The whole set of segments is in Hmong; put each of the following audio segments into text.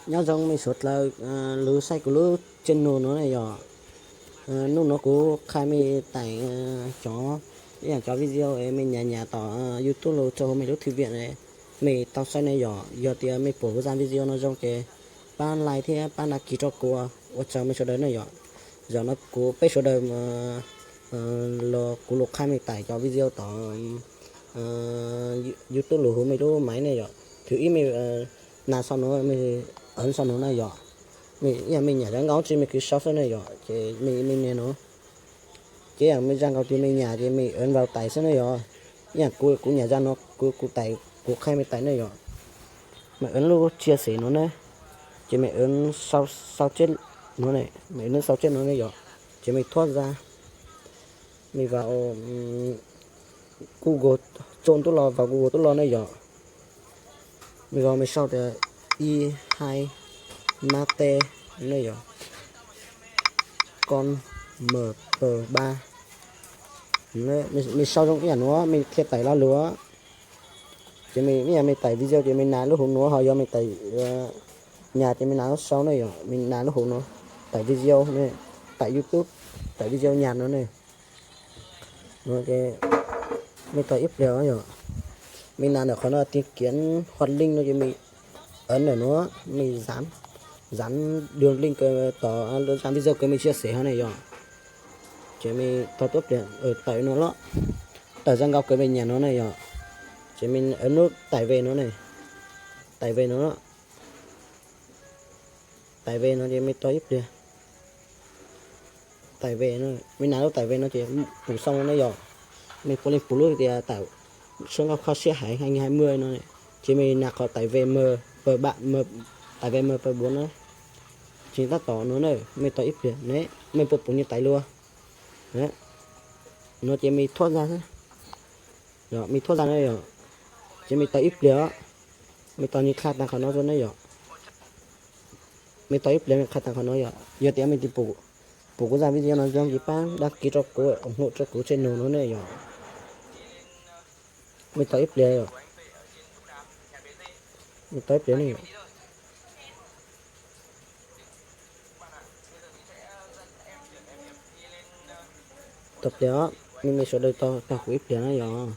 Nyob zoo mej suav dlawg lug saib kuv lub channel nuav ne yom. Nub nuav kuv qha mej taim cov, ib yaam cov video mej nyam nyam tom YouTube lug rua huv mej lub thwj viam ne, mej tau saib ne yom. Yog tias mej pum kuv zaj video no zoo ces pab like thiab pab đăng ký rua kuv, ua tsaug mej sawv daws ne yom. Zaum no kuv peb sawv daws los kuv lug qha mej taim cov video tom YouTube lug huv mej lub maiv ne yom. Thwv ib mej nas sau nuav, mej ấn sau nuav na yom. Mej, ib yaam mej nyam zaj nkauj tsi mej kuj sau xwb ne yom, ces mej, mej nias nuav. Ces ib yaam mej zaj nkauj tsi mej nyam ces mej ấn vào taim xwb ne yom. Ib yaam kuv, kuv nyam zaj nuav, kuv, kuv taim, kuv qha mej taim ne yom. Mej ấn lub chia sẻ nuav ne, ces mej ấn sau, sau tseb nuav ne, mej ấn sau tseb nuav ne yom. Ces mej thuab zaj, mej vào Google, tsoo tub los, vào Google tub los ne yom. Mej vào mej sau tias ib hai mab teb ne yom, con m p ba. Mej sau zoo ib yaam nuav, mej qhia taim lo lug. Ces mej, ib yaam mej taim video ces mej nas lub hauv nuav, ho yog mej taim nyam ces mej nas lub sau ne yom, mej nas lub hauv nuav, taim video ne, taim YouTube, taim video nyam nuav ne. Nuav ces mej tos ib pliag yom. Mej nas ntawm qhov nuav tìm kiếm hoặc link no ces mej ấn ntawm nuav, mej dán, dán đường link kws tom zaj video kws mej chia sẻ hov ne yom. Ces mej tos tuab pliag, tawm nuav los, tawm zaj nkauj kws mej nyam nuav ne yom. Ces mej ấn nub taim về nuav ne, taim về nuav, taim về nuav ces mej tos ib pliag. Taim về no, mej nas lub taim về no ces pum sau no ne yom. Mej puav leej pum lub tias taim số ngao kho siab haiv hai nghìn hai mươi no, ces mej nas qhov taim về m, p ba m, taim về m p bốn no. Ces tab tom nuav na, mej tos ib pliag ne, mej puas pum nyuag taim lug. Nuav ces mej thuab zaj, mej thuab zaj na yom. Ces mej tos ib pliag, mej tos nws qha taag qhov no ne yom. Mej tos ib pliag mej qha taag qhov no yom. Yog tias mej tsis pum kuv zaj video no zoo ces pab đăng ký rua kuv, ủng hộ rua kuv channel no ne yom. Mej tos ib pliag, mej tos ib pliag ne yom. Tos pliag, mej, mej sawv daws tos, tos kuv ib pliag na yom.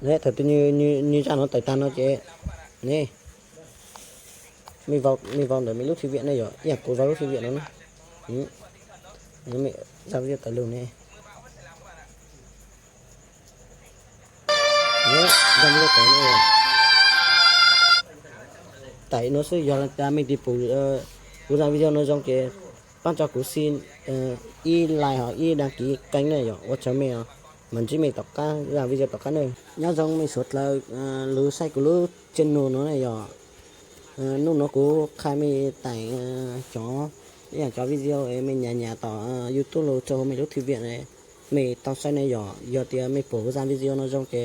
Thaum twg nws zaj nuav taim taag no ces ne, mej vau ntawm mej lub thwj viam ne yom, ib yaam kuv vau lub thwj viam no na. Zaj video taim lug ne. Zaj video taim no, taim nuav xwb. Yog tias mej tsis pum kuv zaj video no zoo ces pab tso kuv xin ib like ho ib đăng ký kênh ne yom, ua tsaug mej os. Mas ntsib mej tom qab zaj video tom qab ne. Nyob zoo mej suav dlawg lug saib kuv lub channel nuav ne yom. Nub nuav kuv qha mej taim cov, ib yaam cov video mej nyam nyam tom YouTube lug rua huv mej lub thwj viam ne, mej tau saib ne yom. Yog tias mej pum kuv zaj video no zoo ces